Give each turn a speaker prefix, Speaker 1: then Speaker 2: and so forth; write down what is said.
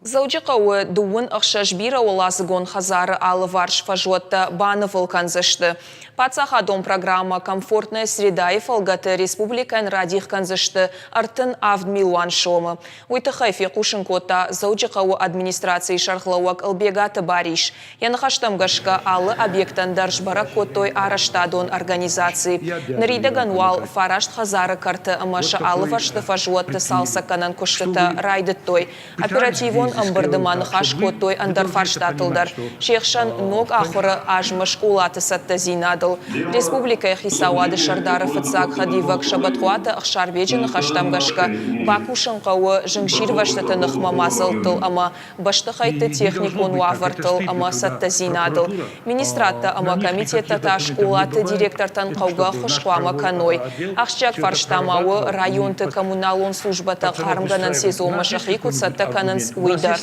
Speaker 1: Дзӕуджыхъӕуы дыууын ӕхсӕз бирӕуӕладзыгон хӕдзары алыварс фӕзуӕттӕ банывыл кӕндзысты. Паддзахадон программӕ «Комфортная среда»-йы фӕлгӕты республикӕйӕн радих кӕндзысты 37 милуан сомы. Уый тыххӕй фехъусын кодта Дзӕуджыхъӕуы администрацийы сӕргълӕууӕг Ӕлбегаты Барис. Йӕ ныхӕстӕм гӕсгӕ, алы объектӕн дӕр сбӕрӕг кодтой арӕзтадон организаци. Ныридӕгӕн уал фараст хӕдзары кӕрты ӕмӕ сӕ алывӕрсты фӕзуӕтты цалцӕггӕнӕн куыстытӕ райдыдтой. Оперативон ӕмбырды ма ныхас кодтой ӕндӕр фарстатыл дӕр, се хсӕн ног ахуыры азмӕ скъолаты цӕттӕдзинадыл. Республикӕйы хицауады сӕрдары фыццаг хӕдивӕг Сӕбӕтхъуаты Ӕхсарбеджы ныхӕстӕм гӕсгӕ, бакусын хъӕуы зынгсирвӕзтыты ныхмӕ мадзӕлттыл ӕмӕ бӕстыхӕйтты техникон уавӕртыл ӕмӕ цӕттӕдзинадыл. Министрадтӕ ӕмӕ комитеттӕ та скъолаты директортӕн хъӕугӕ ӕххуыс хъуамӕ кӕной. Ахсджиаг фарста ма у, районты коммуналон службӕтӕ хъармгӕнӕн сезонмӕ сӕхи куыд цӕттӕ кӕнынц, уый дӕр.